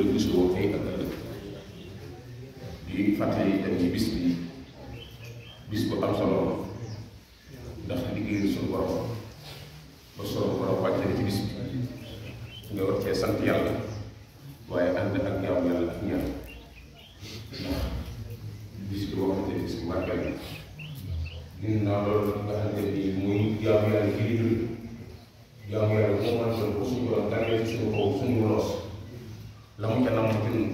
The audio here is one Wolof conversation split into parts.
la gisoo tey ak ëllëg di fàttali dem ci bis bu am solo ndax liggéey suñu borom ba solo borom wàcce ci bis bi nga war cee sant yàlla waaye ànd ak jaamu yàlla ak ñaan ndax bis bi boo xamante ne bis bu màggal la ginnaaw loolu nga xamante ni muy jaamu yàlla gi di dund jaamu yàlla moo mën a doon ko suñu borom tàngee ci suñu kaw suñu loos la mu ca nam ci ñun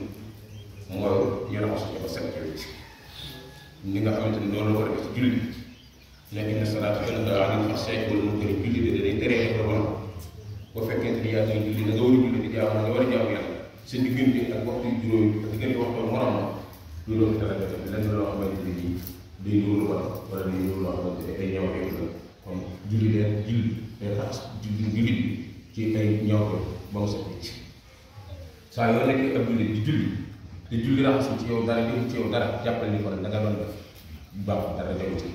mooy ñu raxas ko ba set ni nga xamante ni loolu la war a def ci julli nekk na salaatu tanhaa anil fahshaa'i wal munkar julli de day tere def lu bon boo fekkente ni yaa ngi julli da nga war a julli di jaamu nga war a jaamu yàlla sa diggante ak waxtu juróomi ak diggante waxtu morom ma lu doon dara def lenn loo xamante ni nii day ñëw lu bon wala day ñëw loo xamante ne ay ñaw la kon julli leen julli day raxas julli ci ay ñaw ba mu set ci saa yoo nekkee ab julli di julli raxas ci yow dara jëm ci yow dara jàppal ni kon da nga doon def baax dara jëm ci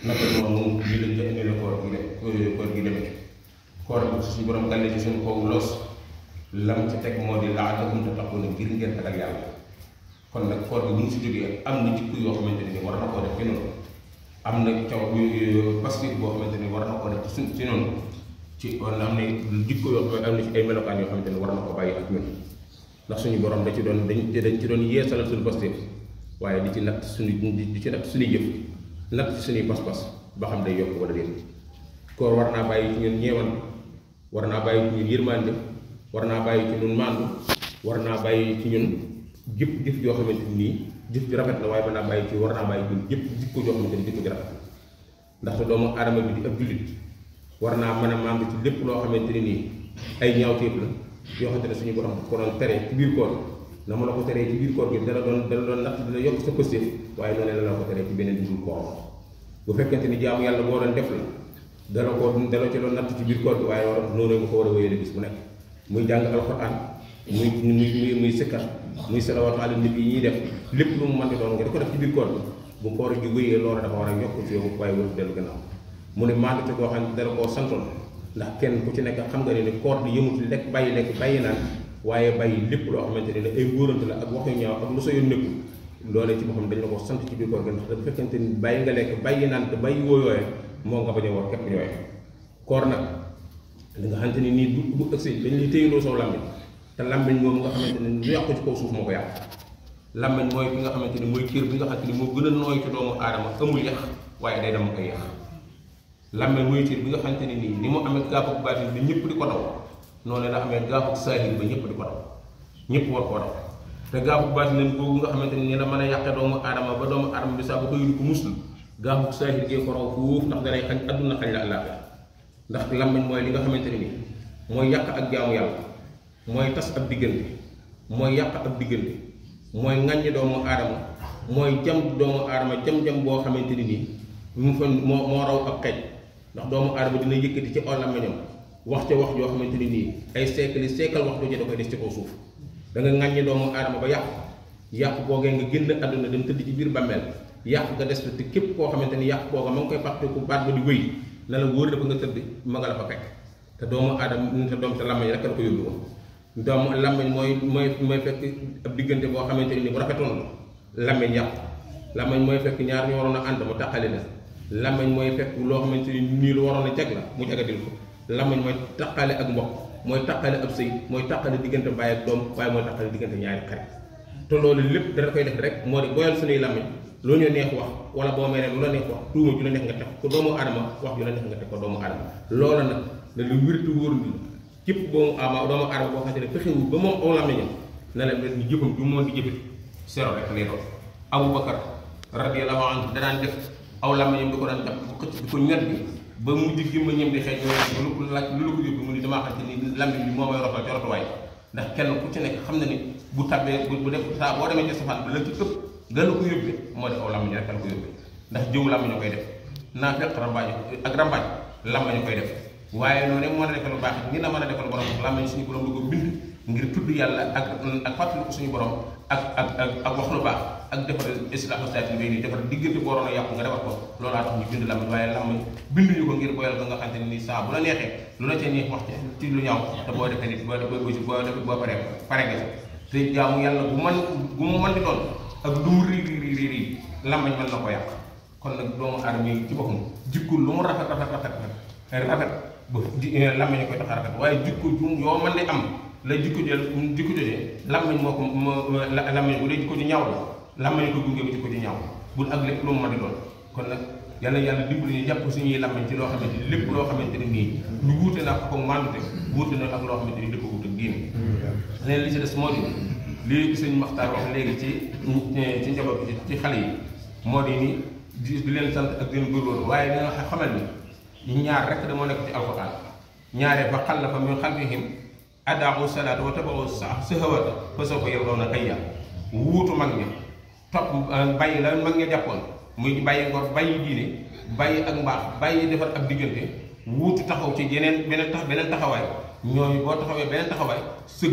naka moom lii lañ jënd ne koor gi demee koor bi suñu borom gàlle ci suñu kaw loos lam ci teg moo di la'allakum tattaquuna ngir ngeen ragal yàlla kon nag koor bi bu ñu si jógee am na jikko yoo xamante ne war na koo def ci noonu am na caw pastif boo xamante ne war na koo def ci noonu ci wala am na jikko yoo xam ne am na ci ay melokaan yoo xamante ne war na ko bàyyi ak ñun ndax suñu borom da ci doon dañ ci doon yeesalal suñu pastif waaye di ci natt suñuy jëf natt ci suñuy pas-pas ba xam day yokk wala déet koor war naa bàyyi ci ñun ñeewant war naa bàyyi ci ñun yërmande war naa bàyyi ci ñun màndu war naa bàyyi ci ñun jëf joo xamante ni jëf ju rafet la waaye mën naa bàyyi ci war naa bàyyi ci ñun jëf jikko joo xamante ni jikko ju rafet ndaxte doomu aadama bi di ab jullit war naa mën a màndu ci lépp loo xamante ni nii ay ñaawteef la yoo xamante ne suñu borom ko doon tere ci biir koor na ma la ko teree ci biir koor gi dala doon natt dina yokk sa pëstéef waaye noonu la ko teree ci beneen dugul koor bu fekkente ni jaamu yàlla boo doon def la dala ci doon natt ci biir koor gi waaye noonu nga ko war a wéyale bis bu nekk muy jàng alxuraan muy sikkar muy salawaatu ala nabi yi ñuy def lépp lu mu mën di doon nga di ko def ci biir koor bi bu koor gi wéyee loolu dafa war a yokk ci yow waaye warul dellu gannaaw mu ne maandu te koo xam ne dala koo santoon ndax kenn ku ci nekk xam nga ne koor bi yëmut lekk bàyyi naan waaye bàyyi lépp loo xamante ne ay góorante la ak wax yu ñaaw ak lu sa yoon nekkul loolee ci boppam dañ la ko sant ci biir koor gi ndax dafa fekkente ni bàyyi nga lekk bàyyi naan te bàyyi woo yooye moo nga bañ a war képp yooye koor nag li nga xamante ni nii bu ëgsee dañ lay téyeloo soo làmmiñ te làmmiñ moom nga xamante ne lu yàqu ci kaw suuf moo ko yàq làmmiñ mooy ki nga xamante ni mooy cër bi nga xamante ni moo gën a nooy ci doomu aadama amul yàq waaye day dem koy yàq làmmiñ mooy cër bi nga xamante ni nii ni mu amee gaafu baatin bi ñëpp di ko daw noonu la amee gaafu saahir ba ñëpp di ko daw ñëpp war koo daw te gaafu baatin leen boobu nga xamante ni la mën a yàqe doomu aadama ba doomu aadama bi saa ba koy di ko muslu gaafu saahir gee ko raw foofu ndax danay xañ adduna xañ la àllaaxira ndax làmmiñ mooy li nga xamante ne nii mooy yàq ak jaamu yàlla mooy tas ab diggante mooy yàq ab diggante mooy ŋàññi doomu aadama mooy jam doomu aadama jam boo xamante ni nii mu fa moo raw ab xeej ndax doomu aadama dina yëkkati ci làmmiñam wax ca wax joo xamante ni nii ay seekal wax doo da koy des ci kaw suuf da nga ŋàññi doomu aadama ba yàq boogee nga génn àdduna dem tëdd ci biir bàmmeel yàq nga des te képp koo xamante ni yàq booga ma ngi koy fàttaliku baat ba di wéy na la wóor dafa nga tëdd ma nga la fa fekk te doomu aadama te làmmiñ rek la ko yóbbu woon doomu làmmiñ mooy fekk ab diggante boo xamante ni bu rafetoon làmmiñ yàqu làmmiñ mooy fekk ñaar ñu waroon a ànd mu tàqali la làmmiñ mooy fekk loo xamante ni nii lu waroon a jag la mu jagadil ko làmmiñ mooy tàqale ak mbokk mooy tàqale ab sëy mooy tàqale diggante baay ak doom waaye mooy tàqale diggante ñaari xarit te loolu lépp dara koy def rek moo di boyal suñuy làmmiñ loo ñu neex wax wala boo meree lu la neex wax tuuma ju la neex nga teg ko doomu aadama wax ju la neex nga teg ko doomu aadama loola nag ne lu wértu wóor bi képp doomu aadama boo xamante ne fexewul ba moom aw làmmiñam ne la mel ni jëfam ju moom di jëfati sero rek lay doon Abubakar radiyallahu anhu danaan def aw làmmiñam di ko daan jàpp di ko xëcc di ko ñet bi ba mujj gi ma ñëm di xeeñ lu ko laaj lu la ko yóbbu mu ni damaa xam te ni làmmiñ bi moo may rotal ci rotuwaay ndax kenn ku ci nekk xam na ni bu tabbee bu def saa boo demee ci safaan bi la ci ëpp nga la ko yóbbee moo def aw làmmiñ rek la ko yóbbee ndax jëw làmmiñu koy def naa fekk rambaaj ak rambaaj làmmiñu koy def waaye noonu moo na defal lu baax ni la mën a defal borom làmmiñ suñu borom du ko bind ngir tudd yàlla ak fàttali ko suñu borom ak wax lu baax ak defar islam stati bay nii defar diggante boo waroon a yàqu nga defar ko loolaa tax ñu bind làmmiñ waaye làmmiñ binduñu ko ngir boyal ba nga xamante ni saa bu la neexee lu la ca neex wax ci lu ñaaw te boo defee nit boo paree nga te jaamu yàlla bu mu mën di doon ak lu mu rii làmmañ mën na ko yàq. kon nag doomu aadama yi ci boppam jikko lu mu rafet ba làmmañ koy tax a rafet waaye jikko ju yoo mën di am la jikko jooje làmmañ moo ko làmmañ bu dee jikko ju ñaaw la làmmañ ko gunge ba jikko ju ñaaw bul ak lépp lu mu mën di doon. kon nag yàlla dimbali ñu jàpp suñuy làmmañ ci loo xamante ni lépp loo xamante ni nii lu wuute na ko màndute wuute na ak loo xamante ni dafa wuute ak diine. leen li ci des moo di lii sëñ Maxtaar wax léegi ci njaboot bi ci xale yi moo di ni di leen sant ak di leen góorgóorlu waaye dina xamal ni ñaar rek da moo nekk ci alxuraan ñaaree fa xallafa min xalfihim adaa'u salaata wa taba'u shahwaata fa sawfa yalqawna gayya wuutu mag ña topp bàyyi la mag ña jàppoon muy bàyyi ngor bàyyi diine bàyyi ak mbaax bàyyi defar ak diggante wuutu taxaw ci beneen taxawaay ñooñu boo taxawee beneen taxawaay sëg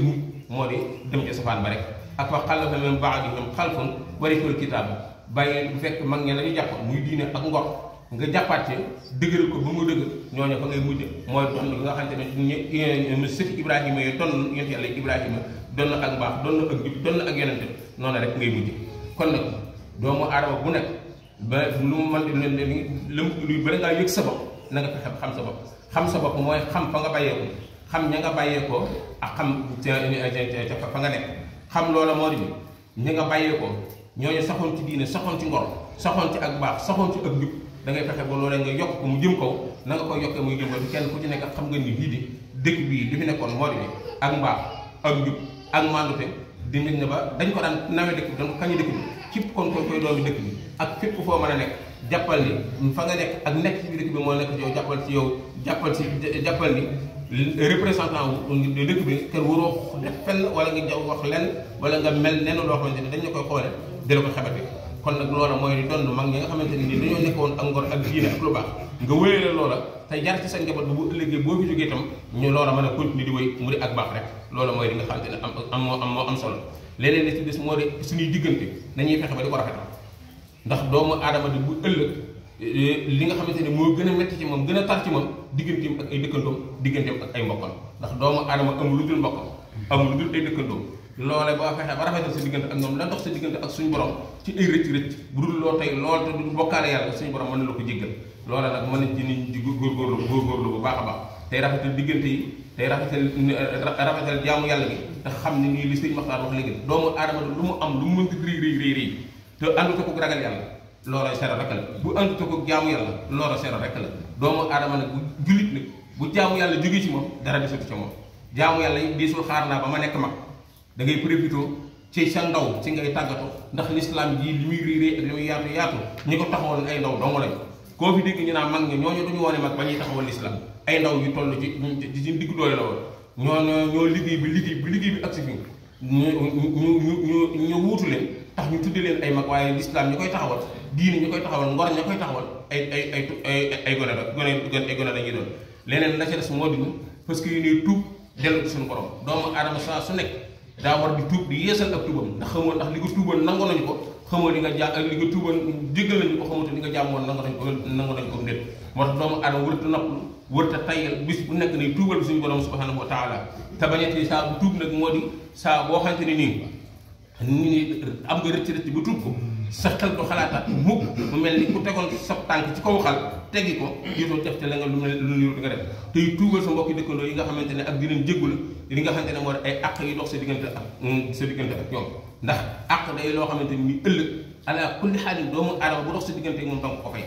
moo di dem ci safaan ba rek ak fa xallafa min ba'dihim xalfun warithul kitaab bàyyi bu fekk mag ña la ñu jàppoon muy diine ak ngor nga jàppaat ci dëgëral ko ba mu dëgg ñooñu fa ngay mujj mooy doon nga xamante ne sëti Ibrahima yi doon yonent yàlla Ibrahima doon na ak mbaax doon na ak jub doon na ak yonente noonu rek ngay mujj. kon nag doomu aadama bu nekk ba lu mu mën lu bari ngaa yëg sa bopp na nga fexe xam sa bopp xam sa bopp mooy xam fa nga bàyyeeko xam ña nga bàyyeekoo ak xam fa nga nekk xam loola moo di ña nga bàyyeekoo ñooñu saxoon ci diine saxoon ci ngor saxoon ci ak baax saxoon ci ak jub da ngay fexe ba loolee nga yokk ko mu jëm kaw na nga koy yokkee muy jëm kaw kenn ku ci nekk xam nga ni lii di dëkk bii li fi nekkoon moo di ak mbaax ak jub ak mandute di nit ne ba dañ ko daan nawe dëkk bi dañ ko kañu dëkk bi képp kon koy doomi dëkk bi ak fépp foo mën a nekk jàppal ni fa nga nekk ak nekk ci biir dëkk bi moo nekk ci yow jàppal ni représentant wu dëkk bi kenn waroo def fenn wala nga jaw wax lenn wala nga mel nenn loo xamante ne dañ la koy xoole dala ko xamante kon nag loola mooy di doon mag ñi nga xamante ne nii dañoo nekkoon ak ngor ak diine ak lu baax nga wéyale loola te jar ci sa njaboot bu ëllëgee boo fi jógee itam ñu loola mën a continuer di wéy mu di ak baax rek loola mooy li nga xamante ne moo am solo leneen li ci des moo di suñuy diggante nañuy fexe ba di ko rafetal ndax doomu aadama di bu ëllëg li nga xamante ne moo gën a metti ci moom gën a tar ci moom digganteem ak ay dëkkandoom digganteem ak ay mbokkam ndax doomu aadama amul lu dul mbokkam amul lu dul ay dëkkandoom loole boo fexe ba rafetal sa diggante ak ñoom la dox sa diggante ak suñu borom ci ay rëcc bu dul loo tey lool te du bokkaale yàlla suñu borom mën na la ko jéggal loola nag mën nañ ci nit di góorgóorlu bu baax a baax tey rafetal diggante yi tey rafetal jaamu yàlla gi te xam ne nii li sëñ Maxtaar wax léegi doomu aadama lu mu am lu mu mënti rëy te àndut ko ragal yàlla loola sero rek la bu àndut ko jaamu yàlla loola sero rek la doomu aadama nag bu jullit nag bu jaamu yàlla jógee ci moom dara desatu ca moom jaamu yàlla yi diisul xaar naa ba ma nekk mag da ngay profité ci sa ndaw ci ngay tàggatu ndax lislaam ji li muy réeré ak li muy yaatu ñi ko taxawal ay ndaw dong lañ koo fi dégg ñu naan mag ñi ñooñu duñu woone mag ba ñuy taxawal lislaam ay ndaw yu toll ci diggu doole la woon ñoo liggéey bi ak si fi ñu wuutu leen tax ñu tudde leen ay mag waaye lislaam ñu koy taxawal diine ñu koy taxawal ngor ña koy taxawal ay gone lañuy doon leneen la ca des moo di parce que yu ne tuub dellu ci suñu borom doomu aadama saa su nekk daa war di tuub di yeesal ak tuubam ndax xamoo ndax li nga tuuboon nangu nañu ko xamoo li nga tuuboon jéggal nañu ko xamoo te li nga jaamoon nangu nañu ko ndét moo tax doomu aadama wërta napp wërta tayyal bis bu nekk ni tuubal bi suñu borom subhanahu wa taala te bañeti saa bu tuub nag moo di saa boo xamante ni am nga rëcc bu tuub ko sa xel du xalaataat mukk mu mel ni ku tegoon sa tànk ci kaw xal teggi ko yitoo def te la nga lu di nga def tey tuubal sa mbokki dëkkandoo yi nga xamante ne ak dinañ jéggul li nga xamante ne moo ay àq yi dox sa diggante ak ñoom ndax àq day loo xamante ni ëllëg ala kulli xaal doomu aadama bu dox sa diggante ak moom tam ko fay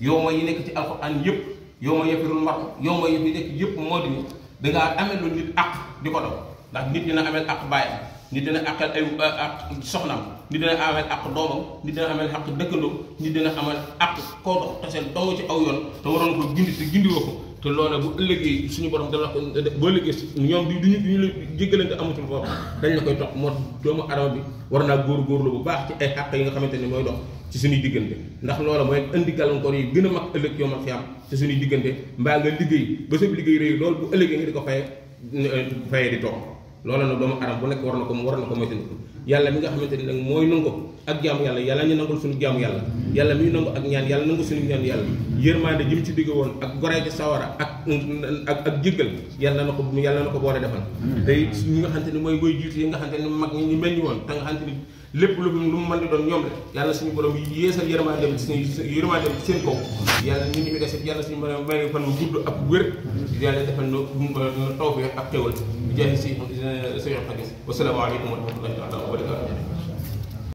yow ma yi nekk ci alxuraan yëpp yow ma yëppirul mar yow ma yëpp yi nekk yëpp moo di ni dangaa amee lu nit àq di ko dox ndax nit dina ameel àq baayam nit dina àqal ay àq soxnaam nit dina ameel àq doomam nit dina ameel àq dëkkandoo nit dina ameel àq koo dox taseel dong ci aw yoon te waroon ko gindi te gindiwoo ko te loola bu ëllëgee suñu borom dana ko boo ëllëgee ñoom duñu la jéggalante amatul foofu dañ la koy topp moo doomu adama bi war naa góorgóorlu bu baax ci ay àq yi nga xamante ne mooy dox ci suñuy diggante ndax loola mooy indi gàllankoor yi gën a mag ëllëg yomal fi am ci suñuy diggante mbaa nga liggéey ba sa liggéey réy loolu bu ëllëgee nga di ko faye di toog loola nag doomu aadama bu nekk war na ko moytandiku yàlla mi nga xamante ni nag mooy nangu ak jaamu yàlla yàlla ñu nangul suñu jaamu yàlla yàlla mi nangu ak ñaan yàlla nangu suñu ñaan yàlla yërmande ji mu ci digg woon ak goree ci sawara ak jéggal yàlla na ko boole defal day ñi nga xamante ni mooy goy jiitu yi nga xamante ni mag ñi ñu mel ni woon te nga xamante ni lépp lu mu mën di doon ñoom la yàlla suñu borom yeesal yërmande ci seen kaw yàlla ñu fi des yàlla suñu borom may fan mu gudd ak wér yàlla defal na tawfiq ak xéwal bi jaay si Seydou Xadim wasalaamaaleykum wa rahmatullahi taala wa barakatuh